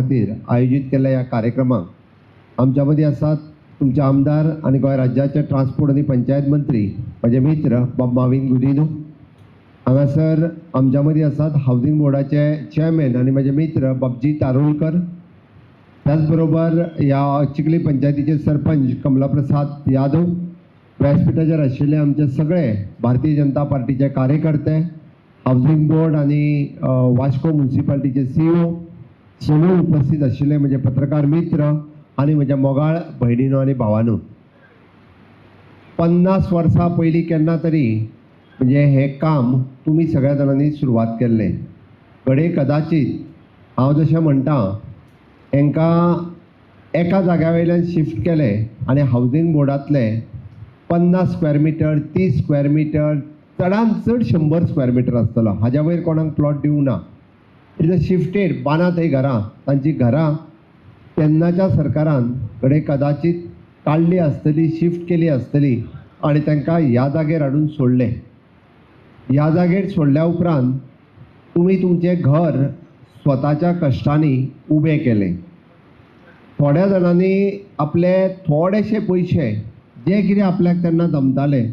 खातीर आयोजीत केल्ल्या ह्या कार्यक्रमाक आमच्या मदीं आसात तुमचे आमदार आनी गोंय राज्याचे ट्रान्सपोर्ट आनी पंचायत मंत्री म्हजे मित्र बाब माविन गुदिन्हो. हांगासर आमच्या मदीं आसात हावजींग बोर्डाचे चेअरमॅन आनी म्हजे मित्र बाबजी तारुलकर. त्याच बरोबर ह्या चिखली पंचायतीचे सरपंच कमलाप्रसाद यादव, व्यासपीठाचेर आशिल्ले आमचे सगळे भारतीय जनता पार्टीचे कार्यकर्ते, हावजींग बोर्ड आनी वास्को म्युनिसिपालिटीचे CEO सगळे उपस्थित आशिल्ले म्हजे पत्रकार मित्र आनी म्हज्या मोगाळ भयणीनो आनी भावानो. 50 वर्सां पयलीं केन्ना तरी म्हणजे हें काम तुमी सगळ्या जाणांनी सुरवात केल्लें. घडये कदाचीत हांव जशें म्हणटा हेंकां एका जाग्या वयल्यान शिफ्ट केलें आनी हावजींग बोर्डांतले 50 स्क्वेअर मिटर, 30 स्क्वेअर मिटर, चडान चड 100 स्क्वेअर मिटर आसतलो, हाज्या वयर कोणाक प्लॉट दिवंक ना. It is shifted बाना थंय घरां, तांची घरां तेन्नाच्या सरकारान घडये कदाचीत काडली आसतली, शिफ्ट केली आसतली आनी तांकां ह्या जागेर हाडून सोडलें. ह्या जागेर सोडल्या उपरांत तुमी तुमचें घर स्वताच्या कश्टांनी उबें केलें. थोड्या जाणांनी आपले थोडेशे पयशे जे कितें आपल्याक तेन्ना जमताले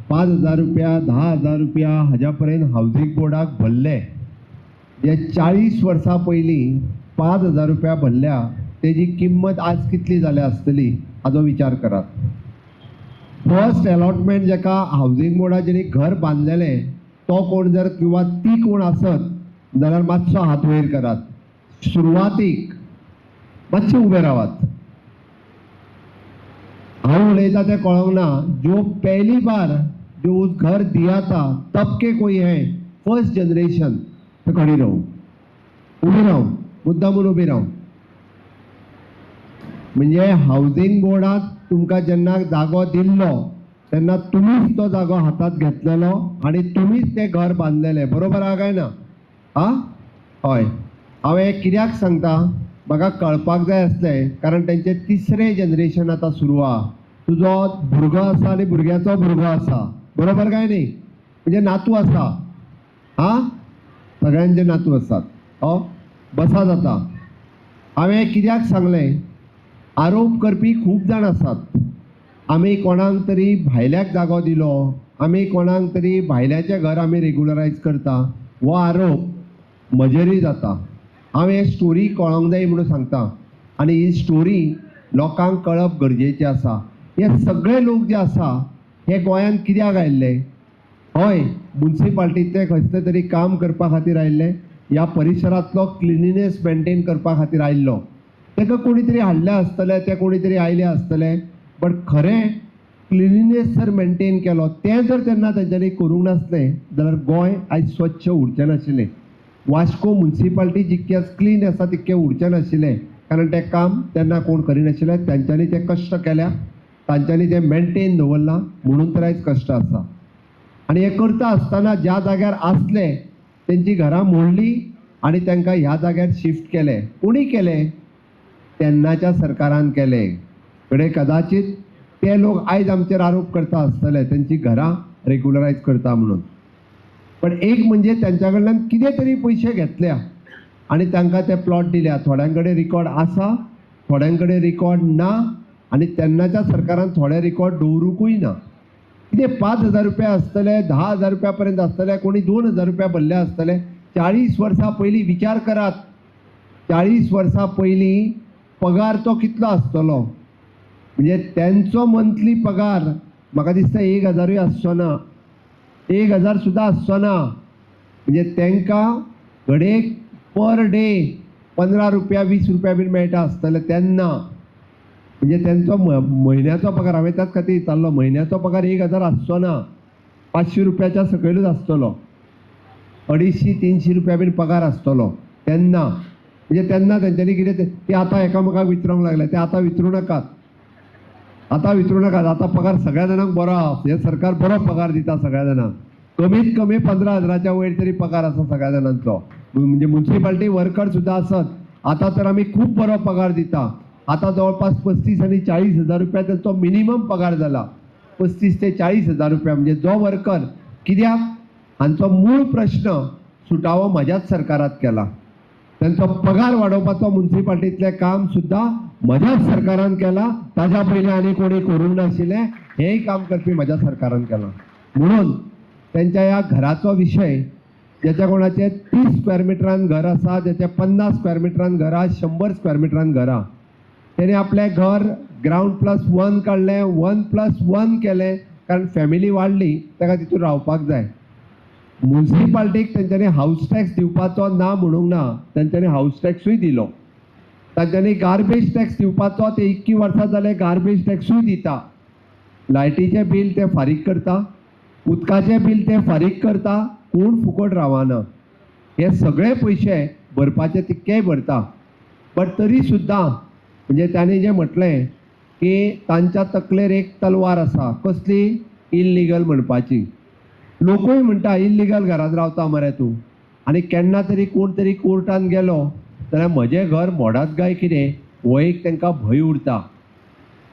5,000 रुपया, 10,000 रुपया हाज्या पर्यंत हावजींग बोर्डाक भरले. जे 40 वर्सां पयलीं 5,000 रुपया भरल्या तेजी किंमत आज कितली जाल्या आसतली हाजो विचार करात. फर्स्ट एलॉटमेंट जेका हावजींग बोर्डाचेर घर बांदलेलें तो कोण जर किंवा ती कोण आसत जाल्यार मातसो हात वयर करात. सुरवातीक मातशें उबे रावात. हांव उलयता तें कळोंक ना. जो पहली बार जो उस घर दिया था तब के कोई है फर्स्ट जनरेशन तो खड़ी राव, उबी राव, मुद्दा म्हूण उबी राव. म्हणजे हावजींग बोर्डात तुमकां जेन्ना जागो दिल्लो तेन्ना तुमीच तो जागो हातात घेतलेलो आनी तुमीच तें घर बांदलेलें. बरोबर आहा काय ना? आं, हय. हांव हें कित्याक सांगता, म्हाका कळपाक जाय आसलें, कारण तेंचें तिसरें जनरेशन आतां सुरू आहा. तुजो भुरगो आसा आनी भुरग्याचो भुरगो आसा, बरोबर काय न्ही? म्हणजे नातू आसा. आं, सगळ्यांचे नातू आसात. हो, बसा जाता. हांवें कित्याक सांगलें, आरोप करपी खूब जाण आसात. आमी कोणाक तरी भायल्याक जागो दिलो, आमी कोणाक तरी भायल्याचें घर आमी रेगुलरायज करता, हो आरोप म्हजेरूय जाता. हांव हे स्टोरी कळोंक जाय म्हणून सांगता आनी ही स्टोरी लोकांक कळप गरजेचें आसा. हे सगळे लोक जे आसा हे गोंयांत कित्याक आयिल्ले? हय, म्युनिसिपालिटींतलें खंयसर तरी काम करपा खातीर आयिल्ले, ह्या परिसरांतलो क्लिनिनेस मेनटेन करपा खातीर आयिल्लो. ताका कोणी तरी हाडले आसतले, ते कोणी तरी आयले आसतले, बट खरें क्लिनिनेस जर मेनटेन केलो तें जर तेन्ना तेंच्यांनी करूंक नासलें जाल्यार गोंय आयज स्वच्छ उरचें नाशिल्लें. वास्को म्युनिसिपालिटी जितकें आज क्लीन आसा तितकें उरचें नाशिल्लें, कारण तें काम तेन्ना कोण करिनाशिल्लें. तांच्यांनी तें कश्ट केल्या, तांच्यांनी तें मेनटेन दवरलां म्हणून तर आयज कश्ट आसा. आनी हें करता आसतना ज्या जाग्यार आसले तेंची घरां मोडली आनी तांकां ह्या जाग्यार शिफ्ट केलें. कोणी केलें? तेन्नाच्या सरकारान केलें. घडये कदाचीत ते लोक आयज आमचेर आरोप करता आसतले तेंची घरां रेगुलरायज करता म्हणून. पण एक म्हणजे तेंच्या कडल्यान कितें तरी पयशे घेतल्या आनी तांकां ते प्लॉट दिल्या. थोड्यां कडेन रिकॉर्ड आसा, थोड्यां कडेन रिकॉर्ड ना, आनी तेन्नाच्या सरकारान थोडे रिकॉर्ड दवरुंकूय ना. कितें 5,000 रुपया आसतले, 10,000 रुपया पर्यंत आसतले, कोणी 2,000 रुपया भरले आसतले. 40 वर्सां पयलीं विचार करात, 40 वर्सां पयलीं पगार तो कितलो आसतलो? म्हणजे तेंचो मंथली पगार म्हाका दिसता 1,000 आसचो ना, 1,000 सुद्दां आसचो ना. म्हणजे तांकां घडये पर डे 15 रुपया, 20 रुपया बीन मेळटा आसतले तेन्ना. म्हणजे तेंचो म्हयन्याचो पगार, हांवें त्याच खातीर विचारलो, म्हयन्याचो पगार 1,000 आसचो ना, 500 रुपयाच्या सकयलूच आसतलो, 250-300 रुपया बीन पगार आसतलो तेन्ना. म्हणजे तेन्ना तेंच्यांनी कितें ते आतां एकामेकाक विचारूंक लागले, ते आतां विचारूं नाकात, आतां विचारूं नाकात, आतां पगार सगळ्या जाणांक बरो आसा, हें सरकार बरो पगार दिता सगळ्या जाणांक, कमीत कमी 15,000च्या वयर तरी पगार आसा सगळ्या जाणांचो. म्हणजे म्युनिसिपालिटी वर्कर सुद्दां आसत आतां तर आमी खूब बरो पगार दिता. आतां जवळपास 35 आनी 40,000 रुपया तांचो मिनिमम पगार जाला, 35 ते 40,000 रुपया. म्हणजे जो वर्कर, कित्याक हांचो मूळ प्रश्न सुटावो म्हज्याच सरकारात केला. तांचो पगार वाडोवपाचो मुन्सिपाल्टींतलें काम सुद्दां म्हज्याच सरकारान केलां. ताज्या पयलीं आनी कोणी करूंक नाशिल्लें हेंय काम करपी म्हज्या सरकारान केलां. म्हणून तेंच्या ह्या घराचो विशय, ज्याच्या कोणाचें 30 स्क्वेअर मिटरान घर आसा, ज्याचें 50 स्क्वेअर मिटरान घर आसा, 100 स्क्वेअर मिटरान घर आसा, तेणें आपलें घर ग्रावंड प्लस 1 काडलें, 1+1 केलें, कारण फॅमिली वाडली, ताका तितून रावपाक जाय. मुन्सिपाल्टीक तेंच्यांनी हावस टॅक्स दिवपाचो ना म्हणूंक ना, तेंच्यांनी हावस टॅक्सूय दिलो. तांच्यांनी गार्बेज टॅक्स दिवपाचो, ते 21 वर्सां जाले गार्बेज टॅक्सूय दिता. लायटीचें बील ते फारीक करता, उदकाचें बील ते फारीक करता, कोण फुकट रावना. हे सगळे पयशे भरपाचे तितकेय भरता. बट तरी सुद्दां म्हणजे ताणें जें म्हटलें की तांच्या तकलेर एक तलवार आसा, कसली? इल्लिगल म्हणपाची. लोकूय म्हणटा इल्लिगल घरांत रावता मरे तूं, आनी केन्ना तरी कोण तरी कोर्टान गेलो जाल्यार म्हजें घर मोडात काय कितें हो एक तांकां भंय उरता.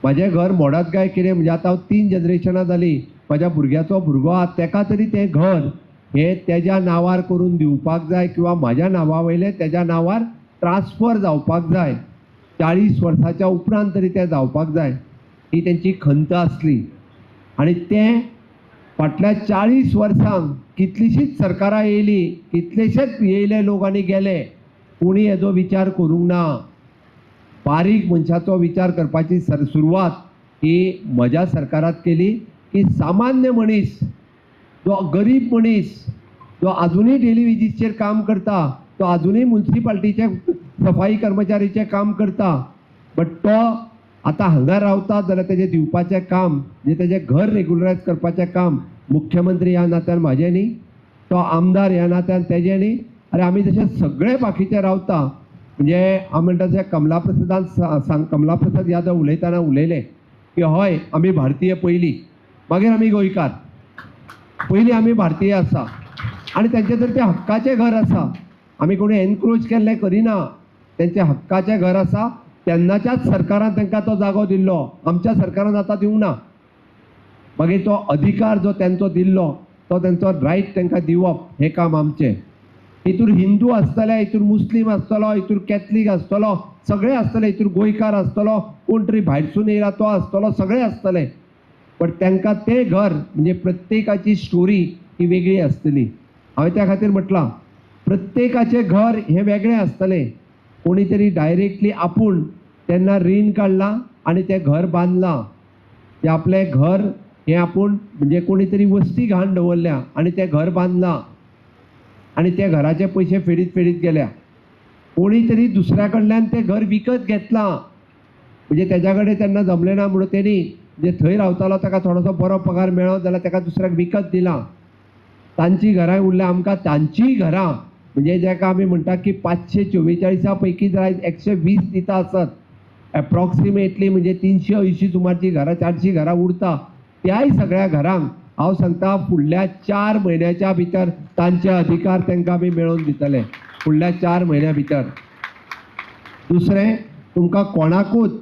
म्हजें घर मोडात काय कितें म्हणजे आतां हांव 3 जनरेशनां जालीं, म्हज्या भुरग्याचो भुरगो आहा तेका तरी तें घर हें तेज्या नांवार करून दिवपाक जाय किंवा म्हाज्या नांवा वयलें तेज्या नांवार ट्रान्सफर जावपाक जाय, 40 वर्साच्या उपरांत तरी तें जावपाक जाय, ही तेंची खंत आसली. आनी तें फाटल्या 40 वर्सांक कितलींशींच सरकारां येयलीं, कितलेशेच येयले लोक आनी गेले, कोणी हेजो विचार करूंक ना. बारीक मनशाचो विचार करपाची सुरवात ही म्हज्या सरकारांत केली की सामान्य मनीस, जो गरीब मनीस, जो आजुनूय डेली वेजीसचेर काम करता, तो आजुनूय मुन्सिपाल्टीचे सफाई कर्मचारीचें काम करता, बट तो आतां हांगा रावता जाल्यार तेजें दिवपाचें काम म्हणजे तेजें घर रेगुलरायज करपाचें काम मुख्यमंत्री ह्या नात्यान म्हाजें न्ही, तो आमदार ह्या नात्यान तेजें न्ही, आनी आमी जशे सगळे बाकीचे रावता म्हणजे हांव म्हणटा तशें कमला प्रसादान कमला प्रसाद यादव उलयतना उलयले की हय आमी भारतीय पयलीं, मागीर आमी गोंयकार, पयलीं आमी भारतीय आसा आनी तेंचें तर तें हक्काचें घर आसा, आमी कोणी एनक्रोच केल्लें करिना, तेंचें हक्काचें घर आसा. तेन्नाच्याच सरकारान तांकां तो जागो दिल्लो, आमच्या सरकारान आतां दिवंक ना. मागीर तो अधिकार जो तेंचो दिल्लो तो तेंचो रायट तांकां दिवप हें काम आमचें. हितूर हिंदू आसतले, हितूर मुस्लीम आसतलो, हितूर कॅथलीक आसतलो, सगळे आसतले, हितूर गोंयकार आसतलो, कोण तरी भायरसून येयला तो आसतलो, सगळे आसतले. बट तांकां तें घर म्हणजे प्रत्येकाची स्टोरी ही वेगळी आसतली. हांवें त्या खातीर म्हटलां प्रत्येकाचें घर हें वेगळें आसतलें. कोणी तरी डायरेक्टली आपूण तेन्ना रीण काडलां आनी तें घर बांदलां, तें आपलें घर हें आपूण म्हणजे कोणी तरी वस्ती घाण दवरल्या आनी तें घर बांदलां आनी त्या घराचे पयशे फेडीत फेडीत गेल्या. कोणी तरी दुसऱ्या कडल्यान तें घर विकत घेतलां, म्हणजे तेज्या कडेन तेन्ना जमलें ना म्हणून तेणी जे थंय रावतालो ताका थोडोसो बरो पगार मेळ्ळो जाल्यार ताका दुसऱ्याक विकत दिलां. तांची घरां उरल्या, आमकां तांचीय घरां म्हणजे जाका आमी म्हणटा की 544 पैकी जर 120 दिता आसत एप्रॉक्सिमेटली म्हणजे 380 सुमारची घरां, 400 घरां उरता. त्याय सगळ्या घरांक हांव सांगता फुडल्या 4 म्हयन्याच्या भितर तांचे अधिकार तांकां आमी मेळोवन दितले, फुडल्या 4 म्हयन्या भितर. दुसरें, तुमकां कोणाकूच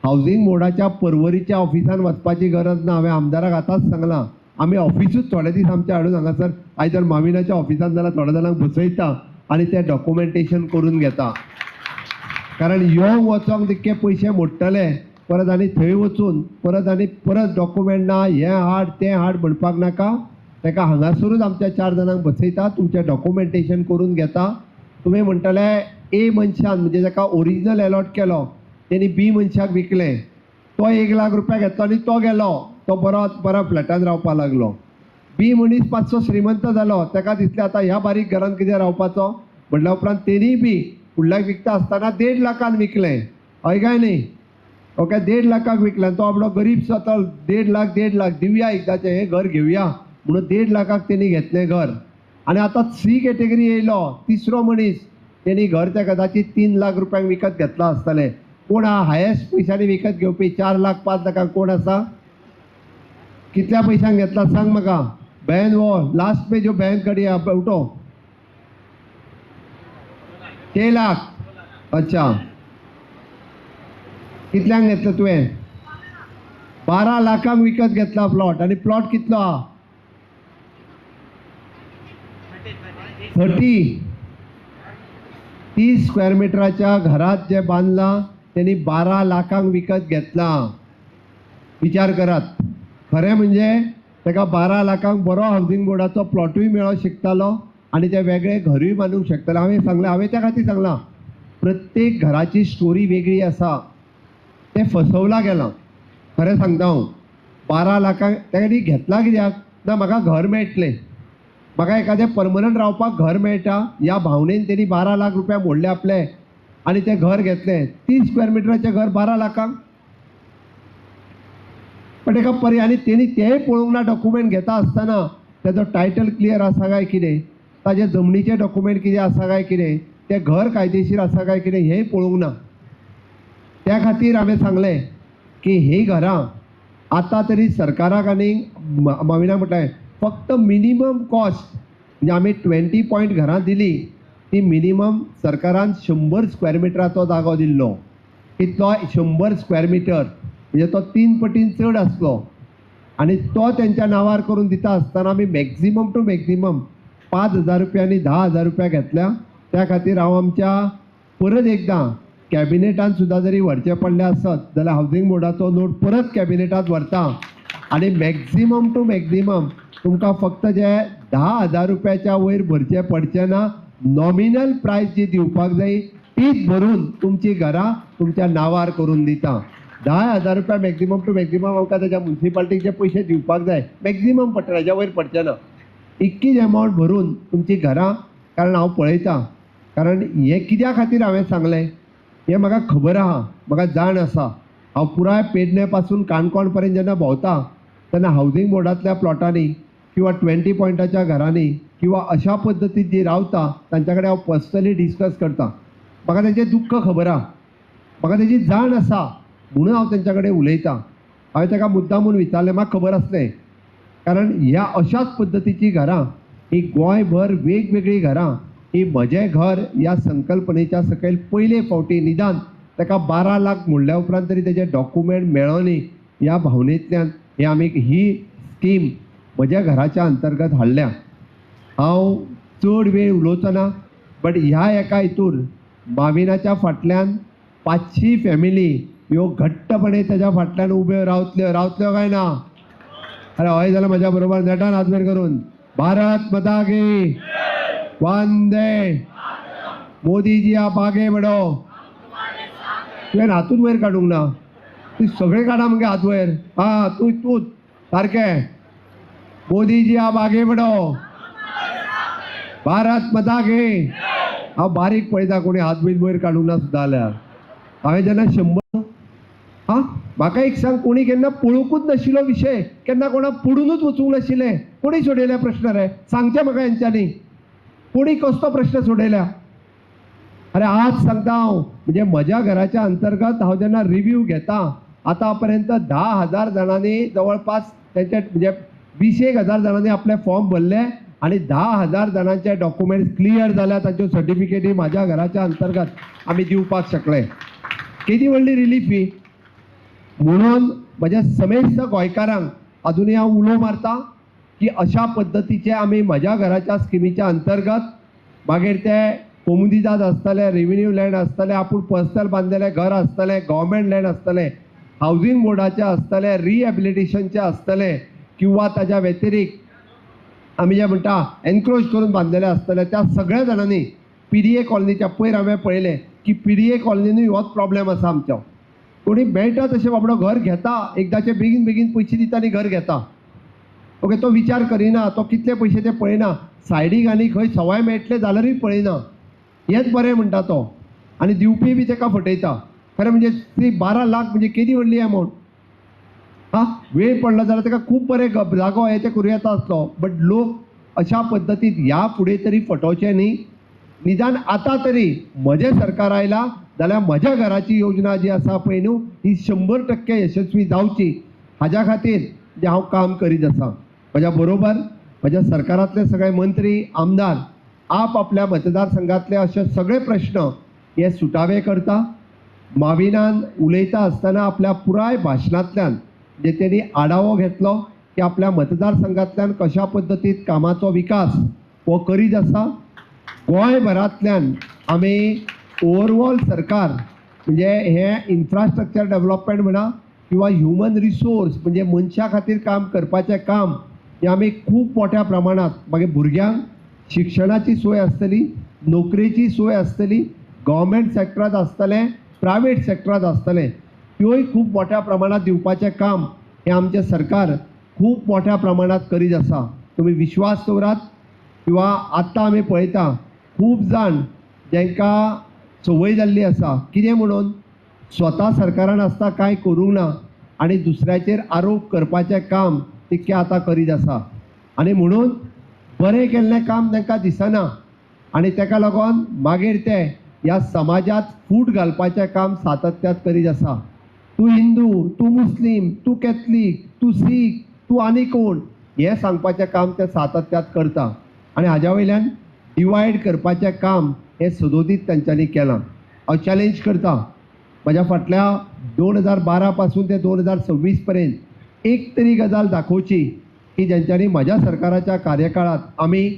हावजींग बोर्डाच्या परवरीच्या ऑफिसान वचपाची गरज ना. हांवें आमदाराक आतांच सांगलां, आमी ऑफिसूच थोडे दीस आमचे हाडून हांगासर आयज जर माविनाच्या ऑफिसान जाल्यार थोड्या जाणांक बसयता आनी तें डॉक्युमेंटेशन करून घेता. कारण येवंक वचोंक तितके पयशे मोडटले, परत आनी थंय वचून परत आनी परत डॉक्युमेंट ना, हें हाड तें हाड म्हणपाक नाका. ताका हांगासरूच आमच्या 4 जाणांक बसयता, तुमचें डॉक्युमेंटेशन करून घेता. तुमी म्हणटले ए मनशान म्हणजे जाका ओरिजिनल एलॉट केलो तेणी बी मनशाक विकलें, तो 1 लाख रुपया घेतलो आनी तो गेलो, तो बरो बऱ्या फ्लॅटान रावपाक लागलो. बी मनीस मातसो श्रीमंत जालो, ताका दिसलें आतां ह्या बारीक घरान कितें रावपाचो म्हणल्या उपरांत तेणीय बी फुडल्याक विकता आसतना 1.5 लाखान विकलें, हय काय न्ही? ओके, 1.5 लाखाक विकलें. तो आपलो गरीब सो 1.5 लाख 1.5 लाख दिवया एकदाचें हें घर घेवया म्हणून 1.5 लाखाक तेणी घेतलें घर. आनी आतां सी कॅटेगरी येयलो तिसरो मनीस, तेणी घर त्या कदाचीत 3 लाख रुपयांक विकत घेतलां आसतलें. कोण आहा हायेस्ट पयशांनी विकत घेवपी? 4 लाख 5 लाखांक कोण आसा? कितल्या पयशांक घेतला सांग म्हाका. बहन वो लास्ट में जो बहन खड़ी है उठो. 6 लाख. अच्छा, कितल्यांक घेतलं तुवें? 12 लाखांक विकत घेतला प्लॉट. आनी प्लॉट कितलो आहा? 30. 30 स्क्वेअर मिटराच्या घरात जे बांदलां तेणी 12 लाखांक विकत घेतलां. विचार करात, खरें म्हणजे ताका 12 लाखांक बरो हावजींग बोर्डाचो प्लॉटूय मेळोंक शकतालो आनी ते वेगळे घरूय बांदूंक शकताले. हांवें सांगलां, हांवें त्या खातीर सांगलां, प्रत्येक घराची स्टोरी वेगळी आसा. तें फसवलां गेलां. खरें सांगता हांव, 12 लाखांक तेणी घेतलां कित्याक ना म्हाका घर मेळटलें, म्हाका एखादें परमनंट रावपाक घर मेळटा ह्या भावनेन तेणी 12 लाख रुपया मोडले आपले आनी तें घर घेतलें. 30 स्क्वेअर मिटराचें घर 12 लाखांक. पण ताका पर्याय आनी तेणी तेंय पळोवंक ना. डॉक्युमेंट घेता आसतना तेजो टायटल क्लियर आसा काय कितें, ताजे जमनीचे डॉक्युमेंट कितें आसा काय कितें, तें घर कायदेशीर आसा काय कितें हेंय पळोवंक ना. त्या खातीर हांवें सांगलें की हीं घरां आतां तरी सरकाराक आनी माविनाक म्हटलें फक्त मिनिमम कॉस्ट, म्हणजे आमी 20 पॉयंट घरां दिली ती मिनिमम सरकारान 100 स्क्वेअर मिटराचो जागो दिल्लो. कितलो? 100 स्क्वेअर मिटर, म्हणजे तो 3 पटीन चड आसलो. आनी तो तेंच्या नांवार करून दिता आसतना आमी मॅक्झिमम टू मॅक्झिमम 5,000 रुपया आनी 10,000 रुपया घेतल्या. त्या खातीर हांव आमच्या परत एकदां कॅबिनेटान सुद्दां जरी व्हरचें पडलें आसत जाल्यार हावजींग बोर्डाचो नोट परत कॅबिनेटांत व्हरता आनी मॅक्झिमम टू मॅक्झिमम तुमकां फक्त जे 10,000 रुपयाच्या वयर भरचें पडचें ना. नॉमिनल प्रायस जी दिवपाक जाय तीच भरून तुमची घरां तुमच्या नांवार करून दिता. 10,000 रुपया मॅक्झिमम टू मॅक्झिमम आमकां ताच्या मुन्सिपालिटीचे पयशे दिवपाक जाय, मॅक्झिमम पडटा, हेज्या वयर पडचें ना. इतकीच एमावंट भरून तुमची घरां, कारण हांव पळयतां, कारण हें कित्या खातीर हांवें सांगलें हें म्हाका खबर आहा, म्हाका जाण आसा. हांव पुराय पेडणे पासून काणकोण पर्यंत जेन्ना भोंवता तेन्ना हावजींग बोर्डांतल्या प्लॉटांनी किंवा 20 पॉयंटाच्या घरांनी किंवा अशा पद्दतीन जी रावता तांच्या कडेन हांव पर्सनली डिस्कस करता. म्हाका तेंचें दुख्ख खबर आहा, म्हाका तेजी जाण आसा, म्हणून हांव तेंच्या कडेन उलयतां. हांवें ताका मुद्दाम म्हूण विचारलें, म्हाका खबर आसलें, कारण ह्या अशाच पद्दतीचीं घरां ही गोंयभर वेगवेगळीं घरां ही म्हजें घर ह्या संकल्पनेच्या सकयल पयले फावटी निदान ताका 12 लाख मोडल्या उपरांत तरी तेजे डॉक्युमेंट मेळोनी ह्या भावनेंतल्यान हे आमी ही स्कीम म्हज्या घराच्या अंतर्गत हाडल्या. हांव चड वेळ उलोवचो ना, बट ह्या एका हितूर माविनाच्या फाटल्यान 500 फॅमिली ह्यो घट्टपणे ताच्या फाटल्यान उब्यो रावतल्यो. रावतल्यो काय ना? अरे हय जाल्यार म्हज्या बरोबर नेटान हातमेर करून भारत माता की वंदे, मोदीजी आप आगे बढो. तुवें हातूच वयर काडूंक ना, तूं सगळे काडा मगे हात वयर. आं तूं तूंच सारकें. मोदीजी आप आगे बढो, भारत माता की. हांव बारीक पळयता कोणी हात बीत वयर काडूंक ना सुद्दां जाल्यार. हांवें जेन्ना 100 आं म्हाका एक सांग, कोणी केन्ना पळोवंकूच नाशिल्लो विशय, केन्ना कोणाक पडुनूच वचूंक नाशिल्लें, कोणी सोडयल्या प्रश्न रे सांगचें म्हाका हेंच्यांनी, कोणी कसलो प्रश्न सोडयल्या? अरे आज सांगता हांव, म्हणजे म्हज्या घराच्या अंतर्गत हांव जेन्ना रिव्यू घेता आतां पर्यंत 10,000 जाणांनी जवळपास तेंचे म्हणजे 20,000 जाणांनी आपले फॉर्म भरले आनी 10,000 जाणांचे डॉक्युमेंट्स क्लियर जाल्या, तांच्यो सर्टिफिकेटी म्हाज्या घराच्या अंतर्गत आमी दिवपाक शकले. केदी व्हडली रिलीफ ही. म्हणून म्हज्या समेस्त गोंयकारांक अजुनूय हांव उलो मारता की अशा पद्दतीचे आमी म्हज्या घराच्या स्किमीच्या अंतर्गत मागीर ते कोमुनिदाद आसतले, रेविन्यू लँड आसतले, आपूण पर्सनल बांदलेलें घर आसतलें, गव्हर्मेंट लँड आसतलें, हावजींग बोर्डाचें आसतलें, रिहेबिलिटेशनचें आसतलें, किंवा ताज्या व्यतिरिक्त आमी जें म्हणटा एनक्रोच करून बांदलेलें आसतलें, त्या सगळ्या जाणांनी पी डी ए कॉलनीच्या पयर हांवें पळयलें की पी डी ए कॉलनीनूय होच प्रॉब्लेम आसा आमचो. कोणी मेळटा तशें बाबडो घर घेता, एकदाचें बेगीन बेगीन पयशे दिता आनी घर घेता. ओके, तो विचार करिना, तो कितले पयशे ते पळयना, सायडीक आनी खंय सवाय मेळटले जाल्यारूय पळयना, हेंच बरें म्हणटा तो, आनी दिवपी बी ताका फटयता. खरें म्हणजे ती 12 लाख म्हणजे केदी व्हडली अमावंट. आं वेळ पडलो जाल्यार ताका खूब बरें जागो हे ते करूं येता आसलो, बट लोक अशा पद्दतीन ह्या फुडें तरी फटोवचें न्ही. निदान आतां तरी म्हजें सरकार आयलां जाल्यार म्हज्या घराची योजना जी आसा पळय न्हू ही 100% यशस्वी जावची हाज्या खातीर जें हांव काम करीत आसा. म्हज्या बरोबर म्हज्या सरकारांतले सगळे मंत्री, आमदार आप आपल्या मतदारसंघातले अशे सगळे प्रश्न हे सुटावे करता. माविनान उलयता आसतना आपल्या पुराय भाशणांतल्यान जे तेणी आढावो घेतलो की आपल्या मतदारसंघांतल्यान कशा पद्दतीन कामाचो विकास हो करीत आसा. गोंयभरांतल्यान आमी ओवरऑल सरकार म्हणजे हें इन्फ्रास्ट्रक्चर डेवलपमेंट म्हणा किंवा ह्युमन रिसोर्स म्हणजे मनशा खातीर काम करपाचें काम हें आमी खूब मोठ्या प्रमाणांत, मागीर भुरग्यांक शिक्षणाची सोय आसतली, नोकरेची सोय आसतली, गव्हर्मेंट सेक्टरांत आसतलें, प्रायवेट सेक्टरांत आसतलें, त्योय खूब मोठ्या प्रमाणांत दिवपाचें काम हें आमचें सरकार खूब मोठ्या प्रमाणांत करीत आसा. तुमी विश्वास दवरात. किंवा आतां आमी पळयता खूब जाण जांकां संवय जाल्ली आसा कितें म्हणून स्वता सरकारान आसता कांय करूंक ना आनी दुसऱ्याचेर आरोप करपाचें काम तितकें आतां करीत आसा आनी म्हणून बरें केल्लें काम तांकां दिसना आनी ताका लागून मागीर ते ह्या समाजांत फूट घालपाचें काम सातत्यात करीत आसा. तूं हिंदू, तूं मुस्लीम, तूं कॅथलीक, तूं सीख, तूं आनी कोण हें सांगपाचें काम ते सातत्यात करता आनी हाज्या वयल्यान डिवायड करपाचें काम हें सदोदीत तांच्यांनी केलां. हांव चॅलेंज करता, म्हज्या फाटल्या 2012 पासून ते 2026 पर्यंत एक तरी गजाल दाखोवची की ज्यांच्यांनी म्हज्या सरकाराच्या कार्यकाळांत आमी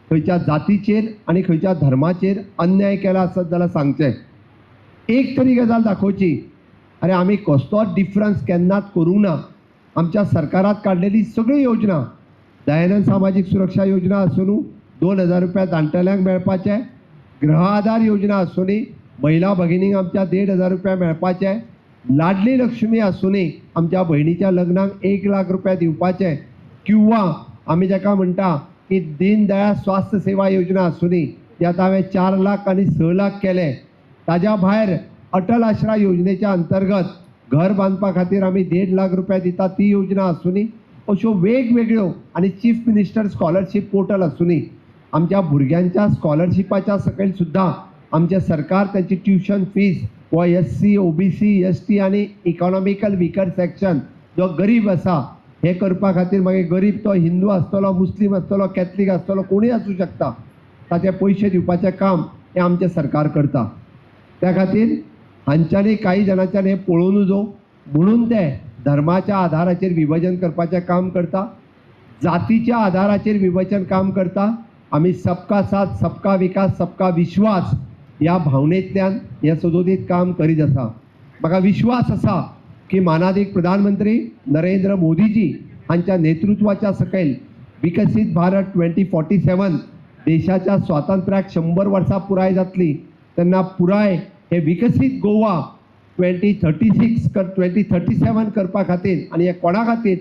खंयच्या जातीचेर आनी खंयच्या धर्माचेर अन्याय केला आसत जाल्यार सांगचें. एक तरी गजाल दाखोवची. आरे आमी कसलोच डिफरन्स केन्नाच करूंक ना. आमच्या सरकारात काडलेली सगळी योजना, दयानंद सामाजीक सुरक्षा योजना आसूं न्हू, 2000 रुपया जाणटेल्यांक मेळपाचे, गृह आधार योजना आसूं, महिला भगिनींक आमच्या 1500 रुपया मेळपाचे, लाडली लक्ष्मी आसूं, आमच्या भयणीच्या लग्नाक 1 लाख रुपया दिवपाचे, किंवा आमी जाका म्हणटा की दीनदयाळ स्वास्थ्य सेवा योजना आसूं, ती आतां हांवें 4 लाख आनी 6 लाख केले. ताज्या भायर अटल आश्रा योजनेच्या अंतर्गत घर बांदपा खातीर आमी 1.5 लाख रुपया दिता ती योजना आसूं, अश्यो वेगवेगळ्यो आनी चीफ मिनिस्टर स्कॉलरशीप पोर्टल आसूं, आमच्या भुरग्यांच्या स्कॉलरशिपाच्या सकयल सुद्दां आमचें सरकार तांची ट्युशन फीज वा SC, OBC, ST आनी इकॉनॉमिकल विकर सेक्शन जो गरीब आसा हें करपा खातीर, मागीर गरीब तो हिंदू आसतलो, मुस्लीम आसतलो, कॅथलीक आसतलो, कोणूय आसूं शकता, ताचे पयशे दिवपाचें काम हें आमचें सरकार करता. त्या खातीर हांच्यांनी कांय जाणांच्यान हें पळोवनू जो म्हणून ते धर्माच्या आधाराचेर विभाजन करपाचें काम करता, जातीच्या आधाराचेर विभाजन काम करता. आमी सबका साथ, सबका विकास, सबका विश्वास ह्या भावनेंतल्यान हें सदोदीत काम करीत आसा. म्हाका विश्वास आसा की मानादीक प्रधानमंत्री नरेंद्र मोदीजी हांच्या नेतृत्वाच्या सकयल विकसीत भारत 2047 देशाच्या स्वातंत्र्याक 100 वर्सां पुराय जातली तेन्ना पुराय हे विकसीत गोवा 2036 2037 करपा खातीर आनी हे कोणा खातीर,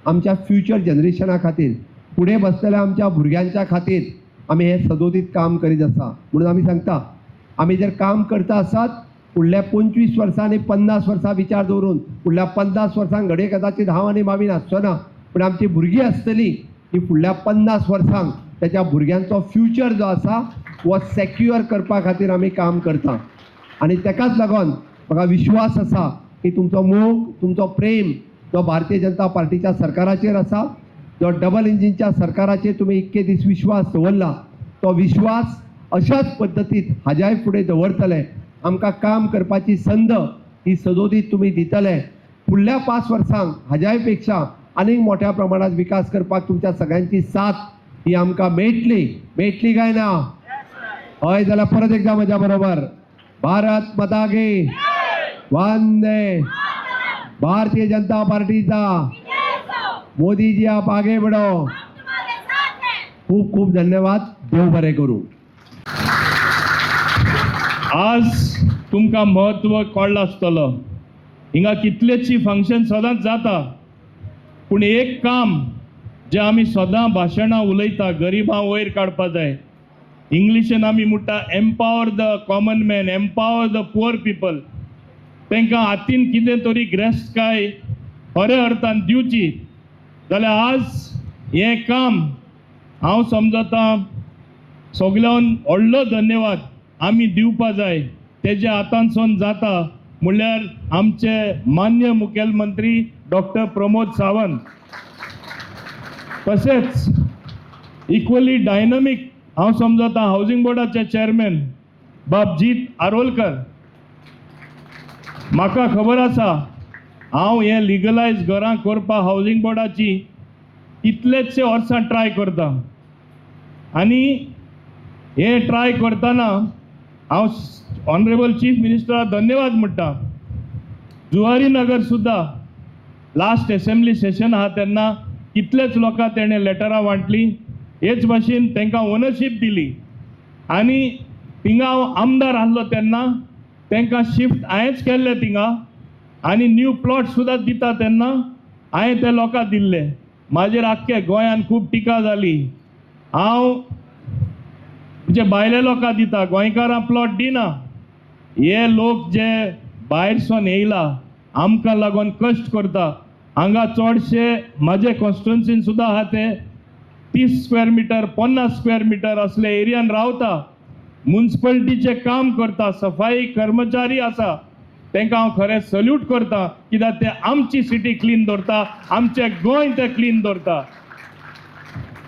आमच्या फ्युचर जनरेशना खातीर, फुडें बसलेल्या आमच्या भुरग्यांच्या खातीर आमी हें सदोदीत काम करीत आसा. म्हणून आमी सांगता, आमी जर काम करता आसात फुडल्या 25 वर्सां आनी 50 वर्सां विचार दवरून, फुडल्या 50 वर्सांक घडये कदाचीत हांव आनी मामी नासचो ना, पूण आमची भुरगीं आसतली की फुडल्या 50 वर्सांक त्याच्या भुरग्यांचो फ्युचर जो आसा हो सेक्युअर करपा खातीर आमी काम करता. आनी ताकाच लागून म्हाका विश्वास आसा की तुमचो मोग, तुमचो प्रेम जो भारतीय जनता पार्टीच्या सरकाराचेर आसा, जो डबल इंजिनच्या सरकाराचेर तुमी इतके दीस विश्वास दवरला, तो विश्वास अशाच पद्दतीत हाज्याय फुडें दवरतले. आमकां काम करपाची संद ही सदोदीत तुमी दितले. फुडल्या 5 वर्सांक हाज्याय पेक्षा आनीक मोठ्या प्रमाणात विकास करपाक तुमच्या सगळ्यांची साथ ही आमकां मेळटली. मेळटली काय ना? हय जाल्यार परत एकदा म्हज्या बरोबर, भारत माता की, वंदे भारतीय जनता पार्टीचा, मोदीजी आप आगे बढ़ो. खूब खूब धन्यवाद. देव बरें करूं. आज तुमकां म्हत्व कळ्ळां आसतलो. हिंगा कितलेची फंक्शन सदांच जाता, पूण एक काम जें आमी सदां भाशणां उलयता, गरिबां वयर काडपा जाय. इंग्लिशीन आमी म्हणटा empower the common man, empower the poor people. तांकां हातीन कितें तरी ग्रेस्तकाय खऱ्या अर्थान दिवची जाल्यार आज हें काम हांव समजता सगल्यान व्हडलो धन्यवाद आमी दिवपा जाय. तेज्या हातांसून जाता म्हणल्यार आमचे मान्य मुखेलमंत्री डॉक्टर प्रमोद सावंत. तशेंच इक्वली डायनमीक हांव समजता हावजींग बोर्डाचे चेअरमॅन बाब जीत आरोलकर. म्हाका खबर आसा हांव हें लिगलायज घरां करपा हावजींग बोर्डाची कितलेचशे वर्सां ट्राय करता आनी हें ट्राय करतना हांव ऑनरेबल चीफ मिनिस्टराक धन्यवाद म्हणटा. जुवारी नगर सुद्दां लास्ट एसेंब्ली सेशन आहा तेन्ना कितलेच लोकांक तेणें लेटरां वांटली, हेच भाशेन तांकां ओनरशीप दिली. आनी थिंगा हांव आमदार आसलो तेन्ना तांकां शिफ्ट हांवेंच केल्लें थिंगा, आनी न्यू प्लॉट सुद्दां दिता तेन्ना हांवें ते लोकांक दिल्ले. म्हाजेर आख्खे गोंयान खूब टिका जाली. हांव म्हणजे भायले लोकांक दिता, गोंयकारां प्लॉट दिना. हे लोक जे भायरसून येयला आमकां लागून कश्ट करता. हांगा चडशे म्हाजे कॉन्स्टिट्युन्सीन सुद्दां आहा ते 30 स्क्वेअर मिटर 50 स्क्वेअर मिटर असले एरियान रावता, मुन्सिपल्टीचें काम करता, सफाई कर्मचारी आसा, तांकां हांव खरें सल्यूट करता, कित्याक ते आमची सिटी क्लीन दवरता, आमचें गोंय ते क्लीन दवरता.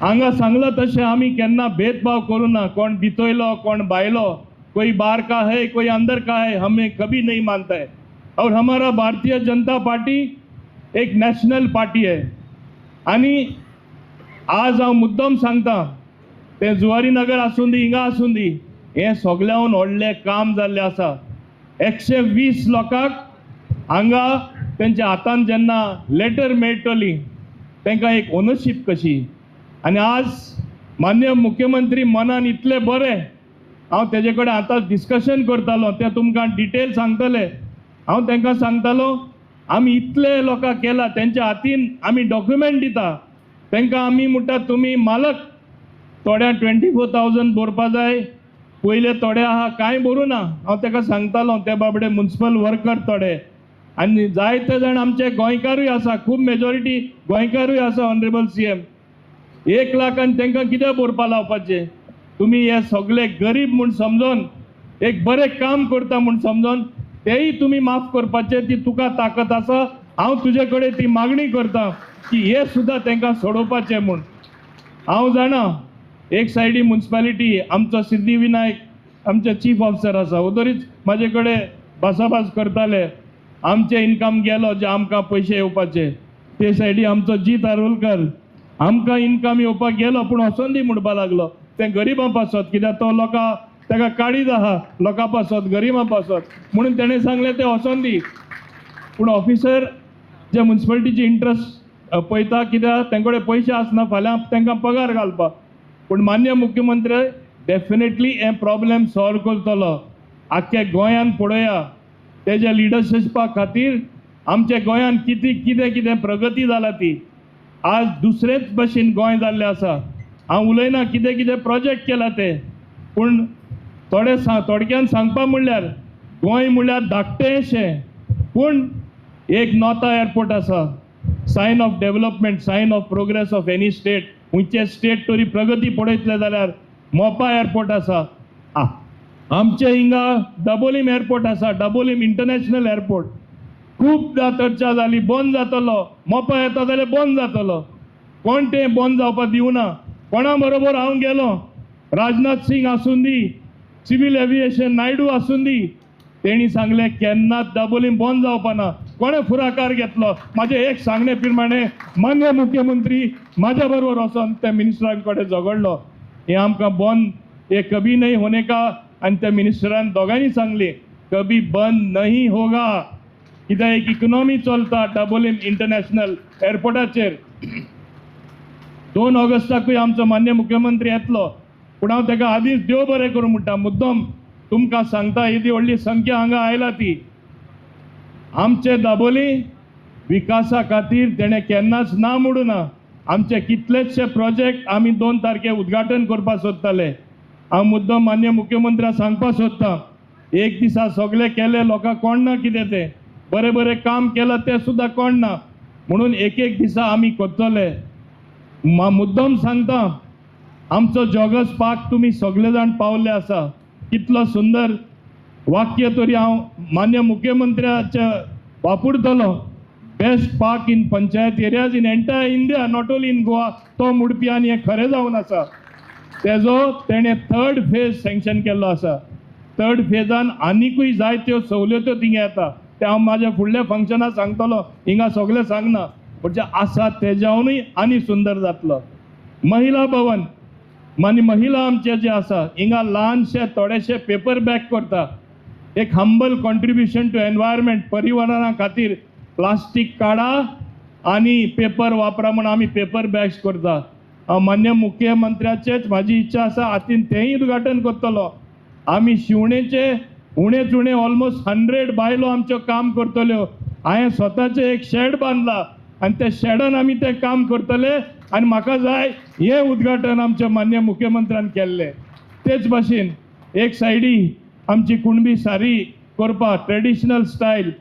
हांगा सांगलां तशें आमी केन्ना भेदभाव करूं ना, कोण भितयलो कोण भायलो, कोई बाहर का है कोई अंदर का है, हमें कभी नहीं मानता है. और हमारा भारतीय जनता पार्टी एक नॅशनल पार्टी है. आनी आज हांव मुद्दम सांगता, तें जुवारी नगर आसूं दी हिंगा आसूं दी, हें सगळ्याहून व्हडलें काम जाल्लें आसा. 120 लोकांक हांगा तेंच्या हातान जेन्ना लेटर मेळटली तांकां एक ओनरशीप कशी. आनी आज माननीय मुख्यमंत्री मनान इतले बरें, हांव तेजे कडेन आतां डिस्कशन करतालो, ते तुमकां डिटेल सांगतले. हांव तांकां सांगतालो आमी इतले लोकांक केला, तेंच्या हातीन आमी डॉक्युमेंट दिता, तांकां आमी म्हणटा तुमी मालक. थोड्या 24,000 भरपा जाय, पयले थोडे आहा कांय भरूं ना. हांव ताका सांगतालो ते बाबडे मुन्सिपल वर्कर थोडे, आनी जायते जाण आमचे गोंयकारूय आसा, खूब मेजॉरिटी गोंयकारूय आसा. ऑनरेबल CM 1 लाख आनी तांकां कितें भरपा लावपाचें? तुमी हे सगळे गरीब म्हूण समजोन एक बरें काम करता म्हूण समजोन तेय तुमी माफ करपाचें, ती तुका ताकत आसा. हांव तुजे कडेन ती मागणी करता की हे सुद्दां तांकां सोडोवपाचें म्हूण. हांव जाणा एक सायडी मुन्सिपालिटी आमचो सिद्धी विनायक आमचे चीफ ऑफिसर आसा, ओदोरीच म्हाजे कडेन भासाभास करताले. आमचे इनकम गेलो जे आमकां पयशे येवपाचे, ते सायडी आमचो जीत आरोलकर आमकां इनकम येवपाक गेलो, पूण वचोन दी म्हणपा लागलो तें गरिबां पासत, कित्याक तो लोकां ताका काडीत आहा लोकां पासत, गरिबां पासत, म्हणून तेणें सांगलें तें वचोन दी. पूण ऑफिसर जे मुन्सिपालिटीची इंट्रस्ट पळयता, कित्याक तेंचे कडेन पयशे आसना फाल्यां तांकां पगार घालपाक. पूण मान्य मुख्यमंत्री डेफिनेटली हें प्रॉब्लेम सॉल्व करतलो. आख्ख्या गोंयान पळोवया तेज्या लिडरशिपा खातीर आमच्या गोंयान कितें कितें कितें प्रगती जाला ती. आज दुसरेच भशेन गोंय जाल्लें आसा. हांव उलयना कितें कितें प्रोजेक्ट केला ते, पूण थोडे थोडक्यान सांगपा म्हणल्यार गोंय म्हणल्यार धाकटेंशें, पूण एक नोता एअरपोर्ट आसा, sign of development, sign of progress of any state. खंयचे स्टेट तरी प्रगती पळयतले जाल्यार मोपा एअरपोर्ट आसा, आमचे हिंगा दाबोलीम एअरपोर्ट आसा, दाबोलीम इंटरनॅशनल एअरपोर्ट. खूबदां चर्चा जाली बंद जातलो, मोपा येता जाल्यार बंद जातलो. कोण तें बंद जावपाक दिवना. कोणा बरोबर हांव गेलो, राजनाथ सिंग आसूं दी, सिवील एविएशन नायडू आसूं दी, तेणी सांगलें केन्नाच दाबोलीम बंद जावपा ना. कोणें फुडाकार घेतलो? म्हाजें एक सांगणे प्रमाणे मान्य मुख्यमंत्री म्हाज्या बरोबर वचोन त्या मिनिस्टरां कडेन झगडलो, हें आमकां बंद हे कभी नहीं होने का. आनी त्या मिनिस्टरान दोगांनी सांगली कभी बंद नहीं होगा. कित्याक एक इकॉनॉमी चलता दाबोलीम इंटरनॅशनल एअरपोर्टाचेर. 2 ऑगस्टाकूय आमचो मान्य मुख्यमंत्री येतलो, पूण हांव ताका आदींच देव बरें करूं म्हणटा. मुद्दम तुमकां सांगता, येदी व्हडली संख्या हांगा आयला ती आमचे दाबोली विकासा खातीर तेणें केन्नाच ना म्हणूं ना. आमचे कितलेशे प्रोजेक्ट आमी 2 तारखेक उद्घाटन करपाक सोदताले. हांव मुद्दम मान्य मुख्यमंत्र्याक सांगपाक सोदतां, एक दिसा सगळें केलें लोकांक कोण ना कितें तें बरें बरें काम केलां तें सुद्दां कोण ना, म्हणून एक एक दिसा आमी करतले. मुद्दम सांगता, आमचो जॉगर्स पार्क तुमी सगळे जाण पावल्ले आसा, कितलो सुंदर वाक्य तरी हांव मान्य मुख्यमंत्र्याच्या वापरतलो, best park in panchayat areas in entire India, not only in Goa. तो म्हणपी आनी हें खरें जावन आसा. तेजो तेणें थर्ड फेज सँक्शन केल्लो आसा. थर्ड फेजान आनिकूय जायत्यो सवलत्यो थिंगा येता, तें हांव म्हाज्या फुडल्या फंक्शनाक सांगतलो, हिंगा सगळें सांगना, पूण जें आसा तेज्यावनूय आनी सुंदर जातलो. महिला भवन, आनी महिला आमचे जे आसा हिंगा ल्हानशे थोडेशे पेपर बॅग करता, एक हंबल कॉन्ट्रिब्युशन टू एनवायरमेंट, पर्यावरणा खातीर प्लास्टीक काडा आनी पेपर वापरा म्हूण आमी पेपर बॅग्स करता. हांव मान्य मुख्यमंत्र्याचेच म्हाजी इच्छा आसा हातीन तेंय उद्घाटन करतलो. आमी शिवणेचे उणेच उणें ऑलमोस्ट 100 बायलो आमच्यो काम करतल्यो. हांवें स्वताचें एक शेड बांदला आनी त्या शेडान आमी तें काम करतले आनी म्हाका जाय हें उद्घाटन आमच्या मान्य मुख्यमंत्र्यान केल्लें. तेच भाशेन एक सायडी आमची कुणबी सारी करपाक ट्रेडिशनल स्टायल,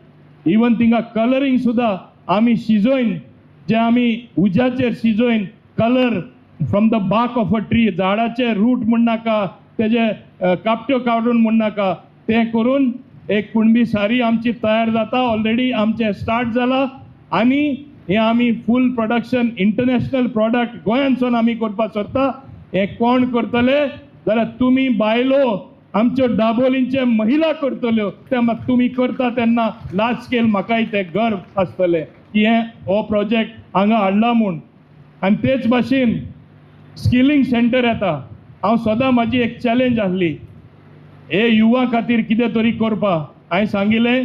इवन थिंगा कलरींग सुद्दां आमी शिजोवन, जे आमी उज्याचेर शिजोवन colour from the bark of a tree, झाडाचे रूट म्हण नाका, तेजे कापट्यो काडून म्हण नाका, तें करून एक कुणबी सारी आमची तयार जाता. ऑलरेडी आमचें स्टार्ट जाला आनी हें आमी फूल प्रोडक्शन इंटरनॅशनल प्रोडक्ट गोंयांतसून आमी करपाक सोदता. हें कोण करतले जाल्यार तुमी बायलो, आमच्यो दाबोलींचे महिला करतल्यो. ते तुमी करता तेन्ना लार्ज स्केल म्हाकाय तें गर्व आसतलें की हें हो प्रोजेक्ट हांगा हाडला म्हूण. आनी तेच भाशेन स्किलींग सेंटर येता. हांव सदां म्हाजी एक चॅलेंज आसली हे युवा खातीर कितें तरी करपाक. हांवें सांगिल्लें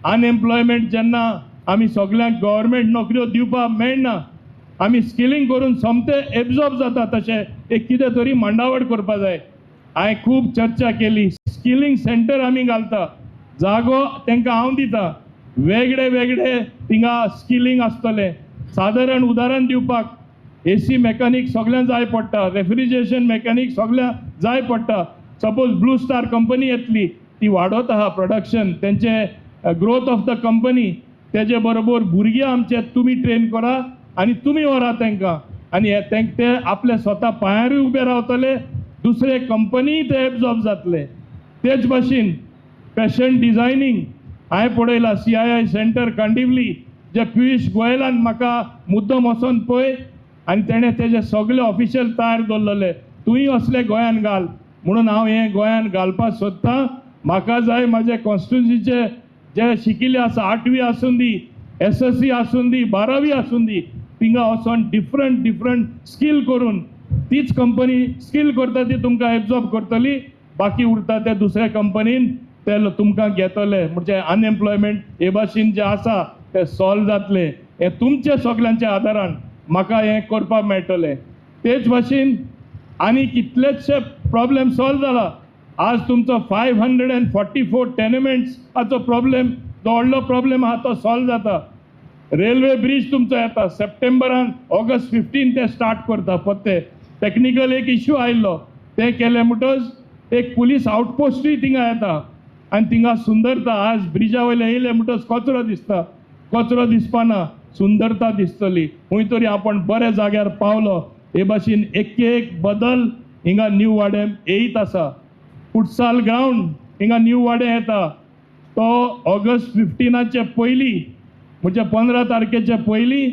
अनएम्प्लॉयमेंट जेन्ना आमी सगल्यांक गव्हर्मेंट नोकऱ्यो दिवपाक मेळना, आमी स्किलींग करून सोमते एब्जॉर्ब जाता, तशें एक कितें तरी मांडावळ करपाक जाय. हांवें खूब चर्चा केली. स्किलींग सेंटर आमी घालता, जागो तांकां हांव दिता, वेगळे वेगळे थिंगा स्किलींग आसतलें. सादारण उदाहरण दिवपाक एसी मेकॅनीक सगल्यांक जाय पडटा, रेफ्रिजरेशन मेकॅनीक सगल्यांक जाय पडटा. सपोज ब्लू स्टार कंपनी येतली, ती वाडत आहा प्रोडक्शन, तेंचे ग्रोथ ऑफ the company, तेजे बरोबर भुरगे आमचे तुमी ट्रेन करा आनी तुमी व्हरा तांकां आनी ते आपले स्वता पांयारूय उबे रावतले, दुसरे कंपनीय ते एब्जॉर्ब जातले. तेच भाशेन फॅशन डिझायनींग हांवें पळयलां CII centre Kandivali, जे पियुष गोयलान म्हाका मुद्दम वचोन पळय आनी तेणें तेजे सगळे ऑफिशियल तयार दवरलेले, तूंय असले गोंयान घाल म्हणून हांव हें गोंयान घालपाक सोदतां. म्हाका जाय म्हाजे कॉन्स्टिट्युन्सीचे जे शिकिल्ले आसा, 8वी आसूं दी, SSC आसूं दी, 12वी आसूं दी, थिंगा वचोन डिफरंट डिफरंट स्कील करून तीच कंपनी स्कील करता ती तुमकां एब्जॉर्ब करतली, बाकी उरता ते दुसऱ्या कंपनीन ते तुमकां घेतले. म्हणजे अनएम्प्लॉयमेंट हे भाशेन जे आसा ते सॉल्व जातले. हें तुमच्या सगल्यांच्या आदारान म्हाका हें करपाक मेळटलें. तेच भाशेन आनी कितलेचशे प्रॉब्लेम सॉल्व जाला. आज तुमचो 544 टेनमेंट्साचो प्रॉब्लेम, जो व्हडलो प्रॉब्लेम आहा तो सॉल्व जाता. रेल्वे ब्रीज तुमचो येता सप्टेंबरान, ऑगस्ट 15 ते स्टार्ट करता. पत्ते टॅक्निकल एक इश्यू आयिल्लो तें केलें म्हणटच एक पुलीस आउटपोस्टूय थिंगा येता आनी थिंगा सुंदरता. आज ब्रिजा वयले येयले म्हणटच कचरो दिसता, कचरो दिसपाना, सुंदरता दिसतली. खंय तरी आपण बऱ्या जाग्यार पावलो. हे भाशेन एक एक बदल हिंगा न्यू वाडेम येयत आसा. फुटसाल ग्रावंड हिंगा न्यू वाडे येता तो ऑगस्ट 15 पयलीं, म्हणजे 15 तारखेचे पयलीं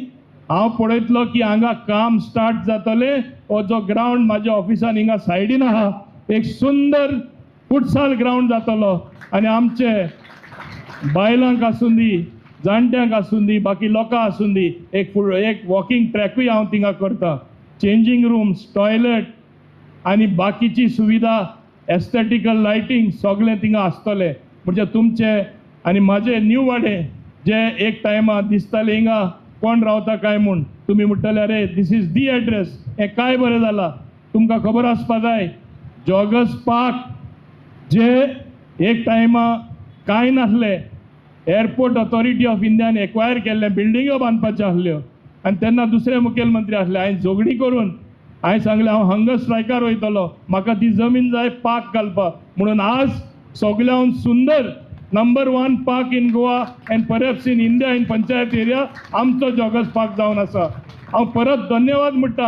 हांव पळयतलो की हांगा काम स्टार्ट जातलें. हो जो ग्रावंड म्हाज्या ऑफिसान हिंगा सायडीन आहा, एक सुंदर फुटसाल ग्रावंड जातलो आनी आमचे बायलांक आसूं दी, जाणट्यांक आसूं दी, बाकी लोकांक आसूं दी, एक वॉकिंग ट्रॅकूय हांव थिंगा करता. चेंजींग रूम्स, टॉयलेट आनी बाकीची सुविधा, एस्थेटिकल लायटींग सगळें थिंगा आसतलें. म्हणजे तुमचे आनी म्हाजे न्यू वाडे जे एक टायमा दिसताले हिंगा कोण रावता काय म्हूण, तुमी म्हणटले अरे this is the address, हें काय बरें जालां. तुमकां खबर आसपा जाय जॉगर्स पार्क जे एक टायमा कांय नासलें, एअरपोर्ट ऑथॉरिटी ऑफ इंडियान एक्वायर केल्लें, बिल्डिंग्यो बांदपाच्यो आसल्यो आनी तेन्ना दुसरे मुखेलमंत्री आसले. हांवें झगडी करून हांवें सांगलें हांव हंगर स्ट्रायकार वयतलो, म्हाका ती जमीन जाय पार्क घालपाक म्हणून. आज सगळ्याहून सुंदर number 1 park in Goa and perhaps in India in panchayat area आमचो जॉगर्स पार्क जावन आसा. हांव परत धन्यवाद म्हणटा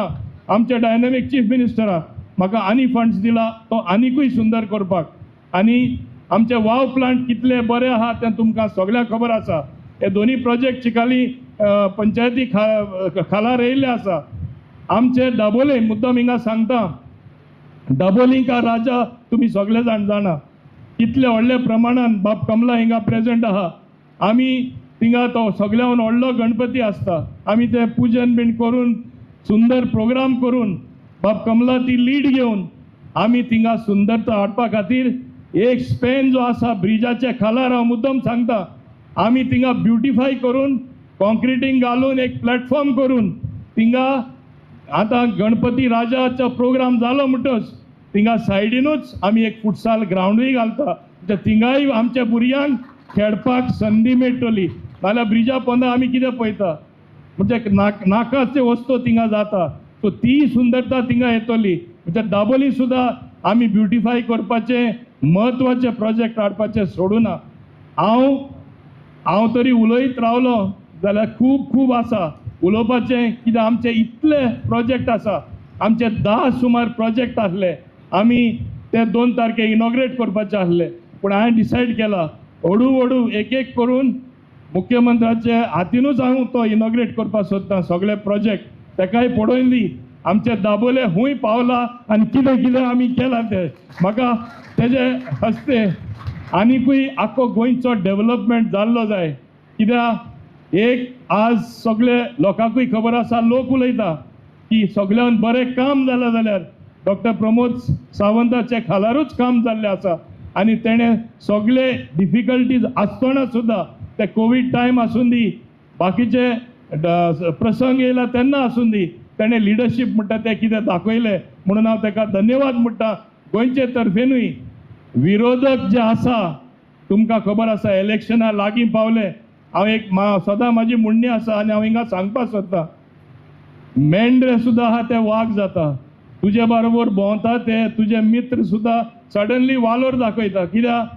आमच्या डायनामीक चीफ मिनिस्टराक, म्हाका आनी फंड्स दिला तो आनिकूय सुंदर करपाक. आनी आमचे वाव प्लांट कितले बरे आहा तें तुमकां सगळ्यांक खबर आसा. हे दोनी प्रोजेक्ट चिकाली पंचायती खाला येयल्ले आसा. आमचे दाबोले मुद्दम हिंगा सांगता, दाबोली का राजा तुमी सगळे जाण जाणा कितले व्हडल्या प्रमाणान बाब कमला हिंगा प्रेजेंट आहा. आमी थिंगा तो सगळ्याहून व्हडलो गणपती आसता, आमी ते पुजन बीन करून सुंदर प्रोग्राम करून बाब कमला ती लीड घेवन आमी थिंगा सुंदरता हाडपा खातीर एक स्पेन जो आसा ब्रिजाच्या खालार, हांव मुद्दम सांगता, आमी थिंगा ब्युटिफाय करून कॉन्क्रिटींग घालून एक प्लॅटफॉर्म करून थिंगा आतां गणपती राजाचो प्रोग्राम जालो म्हणटच थिंगा सायडीनूच आमी एक फुटसाल ग्रावंडूय घालता. म्हणजे थिंगाय आमच्या भुरग्यांक खेळपाक संदी मेळटली. नाल्यार ब्रिजा पोंदा आमी कितें पळयता म्हणजे नाकाचे वस्तू थिंगा जाता. सो ती सुंदरता थिंगा येतली. म्हणजे दाबोली सुद्दां आमी ब्युटिफाय करपाचें म्हत्वाचें प्रोजेक्ट हाडपाचें सोडूना. हांव हांव तरी उलयत रावलो जाल्यार खूब खूब आसा उलोवपाचें, कित्याक आमचे इतले प्रोजेक्ट आसा. आमचे 10 सुमार प्रोजेक्ट आसले, आमी ते 2 तारखेक इनॉग्रेट करपाचे आसले, पूण हांवें डिसायड केला हळू हळू एक एक करून मुख्यमंत्र्याचे हातीनूच हांव तो इनॉग्रेट करपाक सोदता सगळे प्रोजेक्ट. तेकाय पळोवन दी आमचे दाबोले खूंय पावला आनी कितें कितें आमी केलां तें म्हाका तेजे हस्ते आनिकूय आख्खो गोंयचो डेवलपमेंट जाल्लो जाय. कित्याक एक आज सगळे लोकांकूय खबर आसा, लोक उलयता की सगळ्यान बरें काम जालां जाल्यार डॉक्टर प्रमोद सावंताचे खालारूच काम जाल्लें आसा आनी तेणें सगळे डिफिकल्टीज आसतना सुद्दां, ते कोवीड टायम आसूं दी, बाकीचे प्रसंग येयला तेन्ना आसूं दी, तेणें लिडरशीप म्हणटा तें कितें दाखयलें म्हणून हांव तेका धन्यवाद म्हणटा गोंयचे तर्फेनूय. विरोधक जे आसा तुमकां खबर आसा इलेक्शना लागीं पावले. हांव एक सदां म्हाजी म्हणणी आसा आनी हांव हिंगा सांगपाक सोदता, मेंढरे सुद्दां आहा ते वाग जाता, तुजे बरोबर भोंवता ते तुजे मित्र सुद्दां सडनली वालोर दाखयता. कित्याक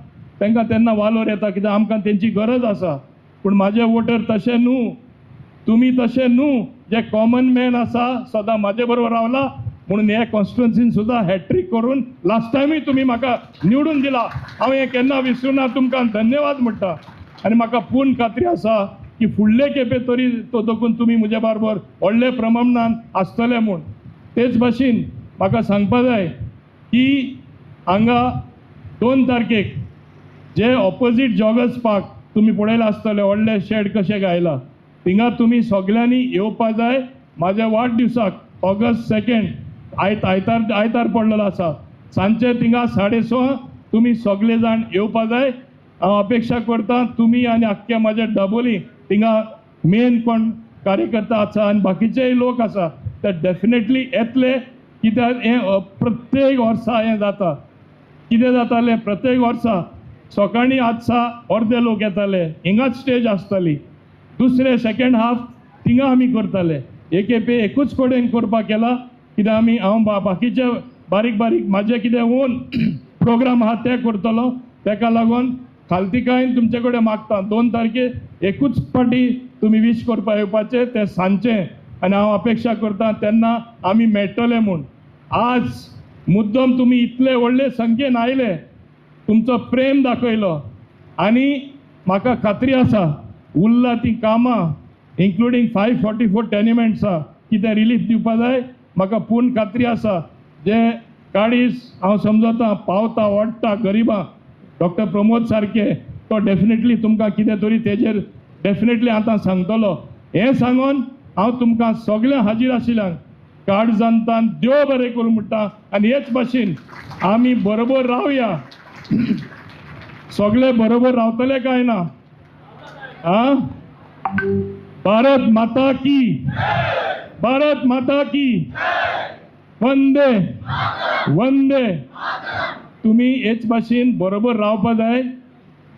तांकां तेन्ना वालोर येता, कित्याक आमकां तेंची गरज आसा. पूण म्हाजे वोटर तशें न्हू, तुमी तशें न्हू, जे कॉमन मॅन आसा सदां म्हाजे बरोबर रावला म्हणून हे कॉन्स्टिट्युन्सीन सुद्दां हॅट्रीक करून लास्ट टायमूय तुमी म्हाका निवडून दिला. हांव हें केन्ना विसरुना, तुमकां धन्यवाद म्हणटा. आनी म्हाका पूर्ण खात्री आसा की फुडले खेपे तरी तो दोकून तुमी म्हजे बरोबर व्हडले प्रमाणान आसतले म्हूण. तेच भाशेन म्हाका सांगपा जाय की हांगा 2 तारखेक जे ऑपोजीट जॉगर्स पार्क तुमी पळयलां आसतलें, व्हडले शेड कशें घायला, थिंगा तुमी सगल्यांनी येवपा जाय. म्हाज्या वाडदिवसाक ऑगस्ट 2 आयतार पडलेलो आसा, सांजचे थिंगा 6:30 तुमी सगळे जाण येवपा जाय. हांव अपेक्षा करता तुमी आनी आख्खे म्हाज्या दाबोली थिंगा मेन कोण कार्यकर्ता आसा आनी बाकीचेय लोक आसा ते डेफिनेटली येतले. कित्याक हें प्रत्येक वर्सा हें जाता. कितें जातालें प्रत्येक वर्सा सकाळीं आसा अर्दे लोक येताले, हिंगाच स्टेज आसताली, दुसरे सेकेंड हाफ थिंगा आमी करताले. एक खेपे एकूच कडेन करपाक केला, कित्याक आमी हांव बाकीचे बारीक बारीक म्हाजे कितें ओन प्रोग्राम आहा ते करतलो. तेका लागून खालतिकायेन तुमचे कडेन मागता 2 तारखेक एकूच पाटी तुमी वीश करपाक येवपाचें तें सांजचें, आनी हांव अपेक्षा करता तेन्ना आमी मेळटले म्हूण. आज मुद्दम तुमी इतले व्हडले संख्येन आयले, तुमचो प्रेम दाखयलो आनी म्हाका खात्री आसा उरला ती कामां इन्क्लुडींग 544 टेनिमेंट्सां कितें रिलीफ दिवपा जाय, म्हाका पूर्ण खात्री आसा जे काडीस हांव समजता पावता वाडटा गरिबां डॉक्टर प्रमोद सारके तो डेफिनेटली तुमकां कितें तरी तेजेर डेफिनेटली आतां सांगतलो. हें सांगून हांव तुमकां सगळ्यां हाजीर आशिल्ल्यांक काळजांतान देव बरें करूं म्हणटा आनी हेच भाशेन आमी बरोबर रावया. सगळे बरोबर रावतले काय ना? आ, भारत माता की, भारत माता की, वंदे वंदे. तुम्ही हेच भाशेन बरोबर रावपा जाय.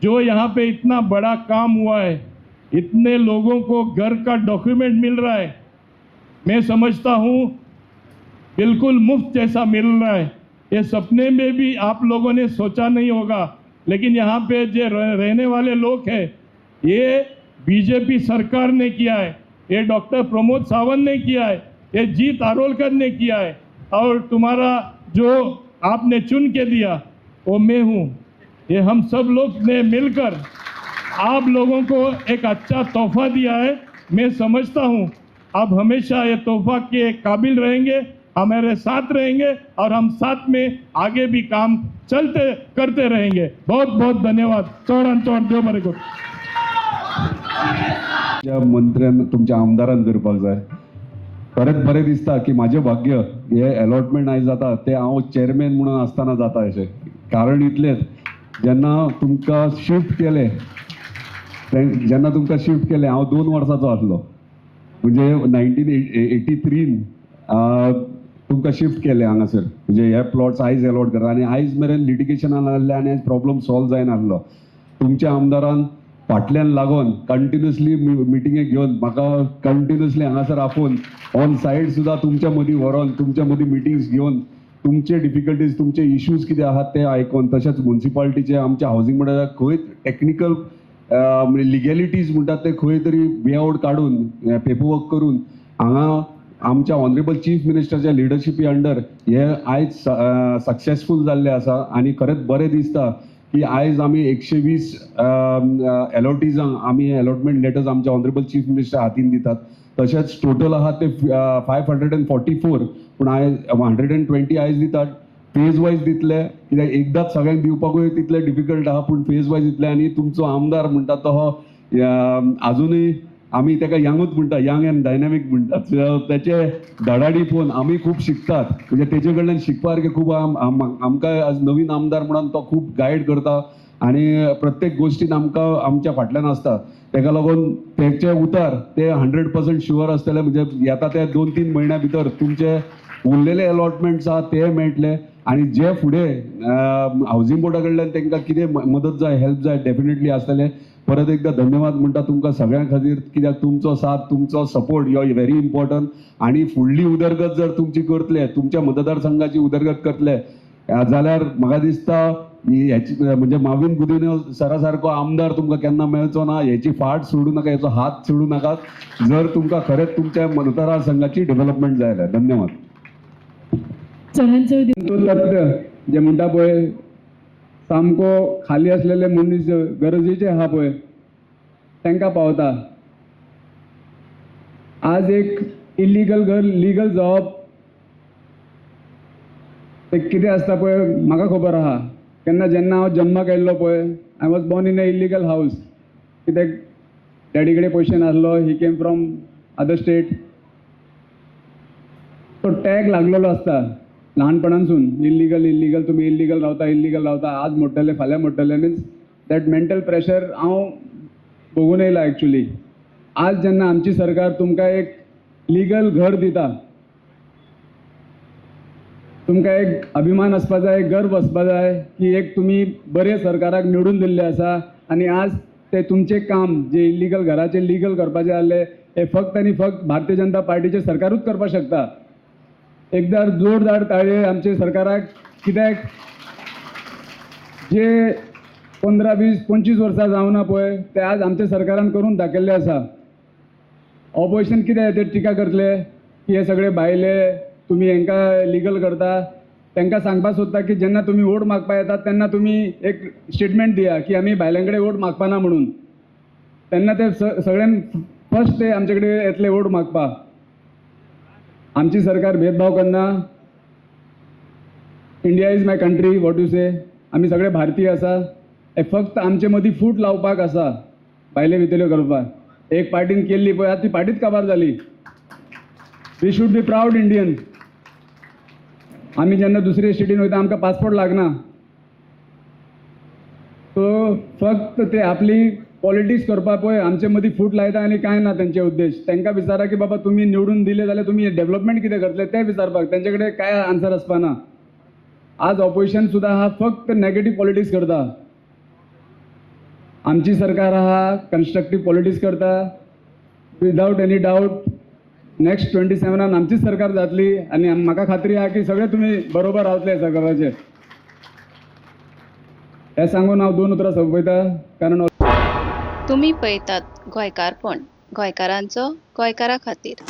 जो यहाँ पे इतना बड़ा काम हुआ है, इतने लोगों को घर का डॉक्यूमेंट मिल रहा है, मैं समझता हूँ बिल्कुल मुफ्त जैसा मिल रहा है. ये सपने में भी आप लोगों ने सोचा नहीं होगा, लेकिन यहाँ पे जो रहने वाले लोग हैं, ये बीजेपी सरकार ने किया है, ये डॉक्टर प्रमोद सावंत ने किया है, ये जीत आरोलकर ने किया है, और तुम्हारा जो आपने चुन के दिया वो मैं हूँ. ये हम सब लोग ने मिलकर आप लोगों को एक अच्छा तोहफा दिया है. मैं समझता हूँ आप हमेशा ये तोहफा के काबिल रहेंगे, हमारे साथ रहेंगे और हम साथ में आगे भी काम चलते करते रहेंगे. बहुत बहुत धन्यवाद. चोड चोड देव बरें करूं. ज्या मंत्र्यान तुमच्या आमदारान करपाक जाय. खरेंच बरें दिसता की म्हाजें भाग्य हे अलॉटमेंट आयज जाता ते हांव चेअरमॅन म्हणून आसतना जाता अशें. कारण इतलेंच, जेन्ना तुमकां शिफ्ट केलें, जेन्ना तुमकां शिफ्ट केलें हांव 2 वर्सांचो आसलो, म्हणजे 1983 तुमकां शिफ्ट केलें हांगासर. म्हणजे हे प्लॉट्स आयज अलॉट करता आनी आयज मेरेन लिटिगेशनान आहले आनी आयज प्रॉब्लम सॉल्व जायना आसलो. तुमच्या आमदारान फाटल्यान लागून कंटिन्युअसली मिटिंगेक घेवन म्हाका कंटिन्युअसली हांगासर आपोवन ऑन सायड सुद्दां तुमच्या मदीं व्हरोन तुमच्या मदीं मिटिंग्स घेवन तुमचे डिफिकल्टीज, तुमचे इश्यूज कितें आहात ते आयकोन, तशेंच मुन्सिपालिटीचे आमच्या हावजींग बोर्डाच्या खंय टॅक्निकल लिगॅलिटीज म्हणटात ते खंय तरी वे आवट काडून पेपर वर्क करून हांगा आमच्या ऑनरेबल चीफ मिनिस्टरच्या लिडरशिपी अंडर हे आयज सक्सेसफूल जाल्ले आसा. आनी खरेंच बरें दिसता की आयज आमी 120 एलॉटीजांक आमी अलॉटमेंट लेटर्स आमच्या ऑनरेबल चीफ मिनिस्टर हातीन दितात. तशेंच टोटल आहा ते 544, पूण आयज 120 आयज दितात. फेज वायज दितले, कित्याक एकदांच सगळ्यांक दिवपाकूय तितलें डिफिकल्ट आहा, पूण फेज वायज दितले. आनी तुमचो आमदार म्हणटा तो आजुनूय आमी ताका यंगूच म्हणटा, यंग एंड डायनॅमीक म्हणटात. तेचे धडाडी पळोवन आमी खूब शिकतात, म्हणजे तेजे कडल्यान शिकपा सारकें खूब आमकां आज नवीन आमदार म्हणून तो खूब गायड करता आनी प्रत्येक गोश्टीन आमकां आमच्या फाटल्यान आसता. तेका लागून तेचे उतार ते 100% शुअर आसतले. म्हणजे येता ते 2-3 म्हयन्या भितर तुमचे उरलेले अलॉटमेंट्स आहा ते मेळटले आनी जे फुडें हावजींग बोर्डा कडल्यान तांकां कितें मदत जाय, हेल्प जाय, डेफिनेटली आसतले. परत एकदा धन्यवाद म्हणटा तुमकां सगळ्यां खातीर, कित्याक तुमचो साथ, तुमचो सपोर्ट हो व्हेरी इम्पॉर्टंट. आनी फुडली उदरगत जर तुमची करतले, तुमच्या मतदारसंघाची उदरगत करतले जाल्यार म्हाका दिसता हेची म्हणजे माविन गुदिन्हो सरा सारको आमदार तुमकां केन्ना मेळचो ना. हेची फाट सोडूं नाका, हेचो हात सोडूं नाकात जर तुमकां खरेंच तुमच्या मतदारसंघाची डेव्हलपमेंट जाय जाल्यार. धन्यवाद. चडांत चड तथ्य जे म्हणटा पळय, सामको खाली आसलेले मनीस गरजेचे आहा पळय तांकां पावता. आज एक इल्लीगल घर लिगल जावप ते कितें आसता पळय म्हाका खबर आहा. केन्ना जेन्ना हांव जल्माक आयिल्लो पळय, I was born in a illegal house. कित्याक डॅडी कडेन पयशे नासलो, he came from other state. तो टॅग लागलेलो आसता ल्हानपणानसून, इल्लीगल इल्लीगल, तुमी इल्लीगल रावता, इल्लीगल रावता, आज मोडटले फाल्यां मोडटले, मिन्स that mental pressure हांव भोगून येयला एक्चुली. आज जेन्ना आमची सरकार तुमकां एक लिगल घर दिता, तुमकां एक अभिमान आसपा जाय, गर्व आसपा जाय की एक तुमी बरे सरकाराक निवडून दिल्लें आसा आनी आज ते तुमचें काम जे इल्लीगल घराचें लिगल करपाचें आहलें हें फक्त आनी फक्त भारतीय जनता पार्टीचें सरकारूच करपाक शकता. एकदां जोरदार ताळये आमचे सरकाराक, कित्याक जे 15, 20, 25 वर्सां जावना पळय ते आज आमच्या सरकारान करून दाखयल्लें आसा. ऑपोजिशन कितें ते टिका करतले की हे सगळे भायले तुमी हांकां लिगल करता. तांकां सांगपाक सोदता की जेन्ना तुमी वोट मागपा येतात तेन्ना तुमी एक स्टेटमेंट दिया की आमी भायल्यां कडेन वोट मागपाना म्हणून. तेन्ना ते सगळ्यान फर्स्ट ते आमचे कडेन येतले वोट मागपाक. आमची सरकार भेदभाव करना. India is my country, what you say. आमी सगळे भारतीय आसा. हे फक्त आमचे मदीं फूट लावपाक आसा, भायले भितरल्यो करपाक. एक पार्टीन केल्ली पळय, आतां ती पार्टीच काबार जाली. We should be proud Indian. आमी जेन्ना दुसरे स्टेटीन वयता आमकां पासपोर्ट लागना. सो फक्त ते आपली पॉलिटिक्स करपाक पळय आमचे मदीं फूट लायता आनी कांय ना तेंचे उद्देश. तांकां विचारा की बाबा तुमी निवडून दिले जाल्यार तुमी डेव्हलपमेंट कितें करतले तें विचारपाक तेंचे कडेन कांय आन्सर आसपाना. आज ऑपोजिशन सुद्दां आहा फक्त नॅगेटीव पॉलिटिक्स करता. आमची सरकार आहा कन्स्ट्रक्टीव पॉलिटिक्स करता विदावट एनी डावट. नेक्स्ट 27 आमचीच सरकार जातली आनी म्हाका खात्री आहा की सगळे तुमी बरोबर रावतले सरकाराचेर. हें सांगून हांव 2 उतरां सोंपयता, कारण तुमी पळयतात गोंयकारपण, गोंयकारांचो गोंयकारा खातीर.